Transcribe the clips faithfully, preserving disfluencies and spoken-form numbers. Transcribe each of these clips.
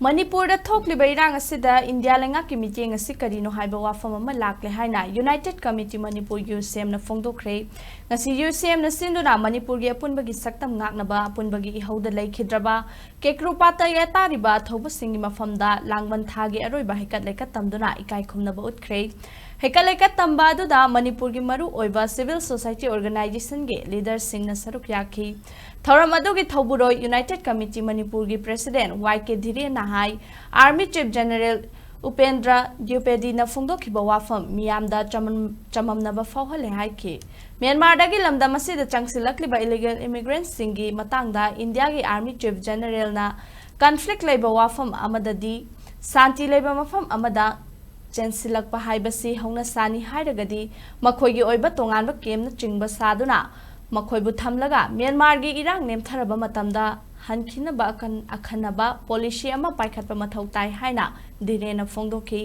ꯃꯅꯤꯄꯨꯔꯗ ꯊꯣꯛꯂꯤꯕ ꯏꯔꯥꯡ ꯑꯁꯤꯗ ꯏꯟꯗꯤꯌꯥ ꯂꯩꯉꯥꯛꯀꯤ ꯃꯤꯠꯌꯦꯡ ꯑꯁꯤ ꯀꯔꯤꯅꯣ ꯍꯥꯏꯕ ꯋꯥꯐꯝ ꯑꯃ ꯂꯥꯛꯂꯦ ꯍꯥꯏꯅ United Committee Manipur, UCM ꯅ ꯐꯣꯡꯗꯣꯛꯈ꯭ꯔꯦ꯫ ꯉꯁꯤ UCM ꯅ ꯁꯤꯟꯗꯨꯅ ꯃꯅꯤꯄꯨꯔꯒꯤ ꯑꯄꯨꯟꯕꯒꯤ ꯁꯛꯇꯝ ꯉꯥꯛꯅꯕ ꯑꯄꯨꯟꯕꯒꯤ ꯏꯍꯧꯗ ꯂꯩꯈꯤꯗ꯭ꯔꯕ ꯀꯦꯀ꯭ꯔꯨꯄꯥꯠꯇ ꯌꯥꯇꯥꯔꯤꯕ ꯑꯊꯧꯕꯁꯤꯡꯒꯤ ꯃꯐꯝꯗ ꯂꯥꯡꯕꯟ ꯊꯥꯒꯤ ꯑꯔꯣꯏꯕ ꯍꯩꯀꯠ ꯂꯩꯀꯠ ꯇꯝꯗꯨꯅ ꯏꯀꯥꯏ ꯈꯨꯝꯅꯕ ꯎꯠꯈ꯭ꯔꯦ꯫ ꯍꯩꯀꯠ ꯂꯩꯀꯠ ꯇꯝꯕ ꯑꯗꯨꯗ ꯃꯅꯤꯄꯨꯔꯒꯤ ꯃꯔꯨ ꯑꯣꯏꯕ civil society organization ꯒꯤ leader ꯁꯤꯡꯅ ꯁꯔꯨꯛ ꯌꯥꯈꯤ꯫ ꯊꯧꯔꯝ ꯑꯗꯨꯒꯤ ꯊꯧꯕꯨꯔꯣꯏ United Committee Manipur ꯒꯤ President Y K ꯙꯤꯔꯦꯟꯅ ꯍꯥꯏ, Army Chief General ꯎꯄꯦꯟꯗ꯭ꯔ ꯗ꯭ꯌꯨꯄꯦꯗꯤꯅ ꯐꯣꯡꯗꯣꯛꯈꯤꯕ ꯋꯥꯐꯝ ꯃꯤꯌꯥꯝꯗ ꯆꯃꯝ-, ꯆꯃꯝꯅꯕ ꯐꯥꯎꯍꯜꯂꯦ ꯍꯥꯏꯈꯤ꯫ ꯃ꯭ꯌꯥꯟꯃꯥꯔꯗꯒꯤ ꯂꯝꯗꯝ ꯑꯁꯤꯗ ꯆꯪꯁꯤꯜꯂꯛꯂꯤꯕ illegal immigrant ꯁꯤꯡꯒꯤ ꯃꯇꯥꯡꯗ ꯏꯟꯗꯤꯌꯥꯒꯤ Army Chief General ꯅ conflict ꯂꯩꯕ ꯋꯥꯐꯝ ꯑꯃꯗꯗꯤ ꯁꯥꯟꯇꯤ ꯂꯩꯕ ꯃꯐꯝ ꯑꯃꯗ ꯆꯦꯟꯁꯤꯜꯂꯛꯄ ꯍꯥꯏꯕꯁꯤ ꯍꯧꯅꯁꯥꯅꯤ ꯍꯥꯏꯔꯒꯗꯤ ꯃꯈꯣꯏꯒꯤ ꯑꯣꯏꯕ ꯇꯣꯉꯥꯟꯕ camp ꯅꯆꯤꯡꯕ ꯁꯥꯗꯨꯅ ꯃꯈꯣꯏꯕꯨ ꯊꯝꯂꯒ ꯃ꯭ꯌꯥꯟꯃꯥꯔꯒꯤ ꯏꯔꯥꯡ ꯅꯦꯝꯊꯔꯕ ꯃꯇꯝꯗ ꯍꯟꯈꯤꯅꯕ ꯑꯀꯟ-, ꯑꯈꯟꯅꯕ policy ꯑꯃ ꯄꯥꯏꯈꯠꯄ ꯃꯊꯧ ꯇꯥꯏ ꯍꯥꯏꯅ ꯙꯤꯔꯦꯟꯅ ꯐꯣꯡꯗꯣꯛꯈꯤ꯫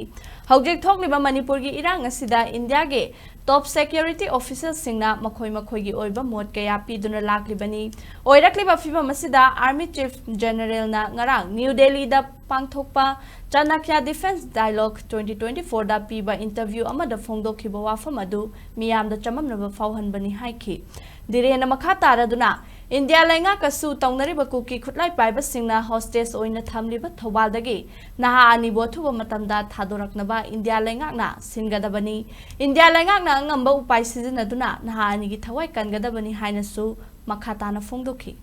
ꯍꯧꯖꯤꯛ ꯊꯣꯛꯂꯤꯕ ꯃꯅꯤꯄꯨꯔꯒꯤ ꯏꯔꯥꯡ ꯑꯁꯤꯗ ꯏꯟꯗꯤꯌꯥꯒꯤ top security official ꯁꯤꯡꯅ ꯃꯈꯣꯏ ꯃꯈꯣꯏꯒꯤ ꯑꯣꯏꯕ ꯃꯣꯠ ꯀꯌꯥ ꯄꯤꯗꯨꯅ ꯂꯥꯛꯂꯤꯕꯅꯤ꯫ ꯑꯣꯏꯔꯛꯂꯤꯕ ꯐꯤꯚꯝ ꯑꯁꯤꯗ Army Chief General ꯅ ꯉꯔꯥꯡ ꯅ꯭ꯌꯨ ꯗꯦꯜꯂꯤꯗ ꯄꯥꯡꯊꯣꯛꯄ Chanakya Defence Dialogue twenty twenty-four ꯗ ꯄꯤꯕ interview ꯑꯃꯗ ꯐꯣꯡꯗꯣꯛꯈꯤꯕ ꯋꯥꯐꯝ ꯑꯗꯨ ꯃꯤꯌꯥꯝꯗ ꯆꯃꯝꯅꯕ ꯐꯥꯎꯍꯟꯕꯅꯤ ꯍꯥꯏꯈꯤ꯫ ꯙꯤꯔꯦꯟꯅ ꯃꯈꯥ ꯇꯥꯔꯗꯨꯅ, ꯏꯟꯗꯤꯌꯥ ꯂꯩꯉꯥꯛ ꯑꯁꯨ ꯇꯧꯅꯔꯤꯕ ꯀꯨꯀꯤ ꯈꯨꯠꯂꯥꯏ ꯄꯥꯏꯕꯁꯤꯡꯅ hostage ꯑꯣꯏꯅ ꯊꯝꯂꯤꯕ ꯊꯧꯕꯥꯜꯗꯒꯤ ꯅꯍꯥ ꯑꯅꯤꯕꯨ ꯑꯊꯨꯕ ꯃꯇꯝꯗ ꯊꯥꯗꯣꯔꯛꯅꯕ ꯏꯟꯗꯤꯌꯥ ꯂꯩꯉꯥꯛꯅ ꯁꯤꯟꯒꯗꯕꯅꯤ꯫ ꯏꯟꯗꯤꯌꯥ ꯂꯩꯉꯥꯛꯅ ꯑꯉꯝꯕ ꯎꯄꯥꯏ ꯁꯤꯖꯤꯟꯅꯗꯨꯅ ꯅꯍꯥ ꯑꯅꯤꯒꯤ ꯊꯋꯥꯏ ꯀꯟꯒꯗꯕꯅꯤ ꯍꯥꯏꯅꯁꯨ ꯃꯈꯥ ꯇꯥꯅ ꯐꯣꯡꯗꯣꯛꯈꯤ꯫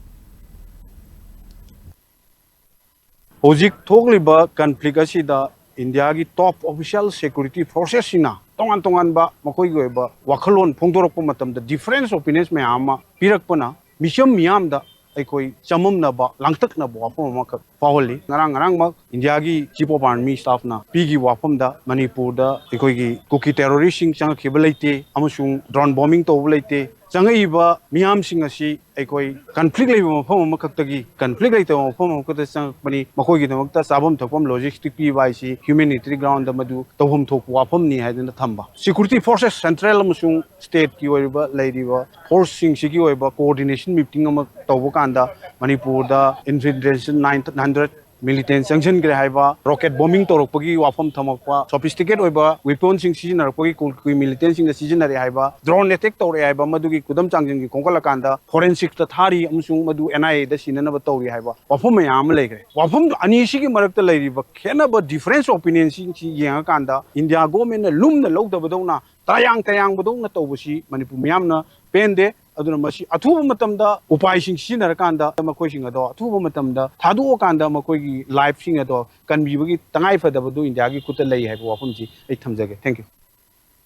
ꯍꯧꯖꯤꯛ ꯊꯣꯛꯂꯤꯕ conflict ꯑꯁꯤꯗ ꯏꯟꯗꯤꯌꯥꯒꯤ top official security forces ꯁꯤꯡꯅ ꯇꯣꯉꯥꯟ ꯇꯣꯉꯥꯟꯕ ꯃꯈꯣꯏꯒꯤ ꯑꯣꯏꯕ ꯋꯥꯈꯜꯂꯣꯟ ꯐꯣꯡꯗꯣꯔꯛꯄ ꯃꯇꯝꯗ difference opinions ꯃꯌꯥꯝ ꯑꯃ ꯄꯤꯔꯛꯄꯅ ꯃꯤꯆꯝ ꯃꯤꯌꯥꯝꯗ ꯑꯩꯈꯣꯏ ꯆꯃꯝꯅꯕ, ꯂꯥꯡꯇꯛꯅꯕ ꯋꯥꯐꯝ ꯑꯃꯈꯛ ꯐꯥꯎꯍꯜꯂꯤ꯫ ꯉꯔꯥꯡ ꯉꯔꯥꯡꯃꯛ ꯏꯟꯗꯤꯌꯥꯒꯤ Chief of Army Staff ꯅ ꯄꯤꯈꯤꯕ ꯋꯥꯐꯝꯗ ꯃꯅꯤꯄꯨꯔꯗ ꯑꯩꯈꯣꯏꯒꯤ ꯀꯨꯀꯤ terrorist ꯁꯤꯡ ꯆꯪꯉꯛꯈꯤꯕ ꯂꯩꯇꯦ ꯑꯃꯁꯨꯡ drone bombing ꯇꯧꯕ ꯂꯩꯇꯦ꯫ ꯆꯪꯉꯛꯏꯕ ꯃꯤꯌꯥꯝꯁꯤꯡ ꯑꯁꯤ ꯑꯩꯈꯣꯏ conflict ꯂꯩꯕ ꯃꯐꯝ ꯑꯃꯈꯛꯇꯒꯤ, conflict ꯂꯩꯇꯕ ꯃꯐꯝ ꯑꯃꯈꯛꯇ ꯆꯪꯉꯛꯄꯅꯤ꯫ ꯃꯈꯣꯏꯒꯤꯗꯃꯛꯇ ꯆꯥꯐꯝ ꯊꯛꯐꯝ logistic ꯄꯤꯕ ꯍꯥꯏꯁꯤ humanitarian ground ꯗ ꯃꯗꯨ ꯇꯧꯐꯝ ꯊꯣꯛꯄ ꯋꯥꯐꯝꯅꯤ ꯍꯥꯏꯗꯨꯅ ꯊꯝꯕ꯫ Security forces central ꯑꯃꯁꯨꯡ state ꯀꯤ ꯑꯣꯏꯔꯤꯕ ꯂꯩꯔꯤꯕ force ꯁꯤꯡꯁꯤꯒꯤ ꯑꯣꯏꯕ coordination meeting ꯑꯃ ꯇꯧꯕ ꯀꯥꯟꯗ ꯃꯅꯤꯄꯨꯔꯗ infiltration nine hundred ꯃꯤꯂꯤꯇꯦꯟ ꯆꯪꯁꯤꯟꯈ꯭ꯔꯦ ꯍꯥꯏꯕ, ꯔꯣꯀꯦꯠ ꯕꯣꯝꯕꯤꯡ ꯇꯧꯔꯛꯄꯒꯤ ꯋꯥꯐꯝ ꯊꯝꯃꯛꯄ, ꯁꯣꯐꯤꯁꯇꯤꯀꯦꯠ ꯑꯣꯏꯕ ꯋꯦꯄꯟꯁꯤꯡ ꯁꯤꯖꯤꯟꯅꯔꯛꯄꯒꯤ ꯀꯨꯀꯤ ꯃꯤꯂꯤꯇꯦꯟꯁꯤꯡꯅ ꯁꯤꯖꯤꯟꯅꯔꯦ ꯍꯥꯏꯕ, ꯗ꯭ꯔꯣꯟ ꯑꯦꯇꯦꯛ ꯇꯧꯔꯛꯑꯦ ꯍꯥꯏꯕ, ꯃꯗꯨꯒꯤ ꯈꯨꯗꯝ ꯆꯥꯡꯗꯝꯒꯤ ꯈꯣꯝꯒꯠꯂꯀꯥꯟꯗ ꯐꯣꯔꯦꯟꯁꯤꯛꯇ ꯊꯥꯔꯤ ꯑꯃꯁꯨꯡ ꯃꯗꯨ ꯑꯦꯟ ꯑꯥꯏ ꯑꯦꯗ ꯁꯤꯟꯅꯅꯕ ꯇꯧꯔꯤ ꯍꯥꯏꯕ ꯋꯥꯐꯝ ꯃꯌꯥꯝ ꯑꯃ ꯂꯩꯈ꯭ꯔꯦ꯫ ꯋꯥꯐꯝ ꯑꯅꯤꯁꯤꯒꯤ ꯃꯔꯛꯇ ꯂꯩꯔꯤꯕ ꯈꯦꯠꯅꯕ, ꯗꯤꯐꯔꯦꯟꯁ ꯑꯣꯄꯤꯅꯤꯌꯟꯁꯤꯡꯁꯤ ꯌꯦꯡꯉꯀꯥꯟꯗ ꯏꯟꯗꯤꯌꯥ ꯒꯣꯔꯃꯦꯟꯅ ꯂꯨꯝꯅ ꯂꯧꯗꯕꯗꯧꯅ, ꯇꯌꯥꯡ ꯇꯌꯥꯡꯕꯗꯧꯅ ꯇꯧꯕꯁꯤ ꯃꯅꯤꯄꯨꯔ ꯃꯤꯌꯥꯝꯅ ꯄꯦꯟꯗꯦ꯫ ꯑꯗꯨꯅ ꯃꯁꯤ ꯑꯊꯨꯕ ꯃꯇꯝꯗ ꯎꯄꯥꯏꯁꯤꯡ ꯁꯤꯖꯤꯟꯅꯔꯀꯥꯟꯗ ꯃꯈꯣꯏꯁꯤꯡ ꯑꯗꯣ ꯑꯊꯨꯕ ꯃꯇꯝꯗ ꯊꯥꯗꯣꯛꯑꯀꯥꯟꯗ ꯃꯈꯣꯏꯒꯤ ꯂꯥꯏꯐꯁꯤꯡ ꯑꯗꯣ ꯀꯟꯕꯤꯕꯒꯤ ꯇꯉꯥꯏꯐꯗꯕꯗꯨ ꯏꯟꯗꯤꯌꯥꯒꯤ ꯈꯨꯠꯇ ꯂꯩ ꯍꯥꯏꯕ ꯋꯥꯐꯝꯁꯤ ꯑꯩ ꯊꯝꯖꯒꯦ꯫ Thank you꯫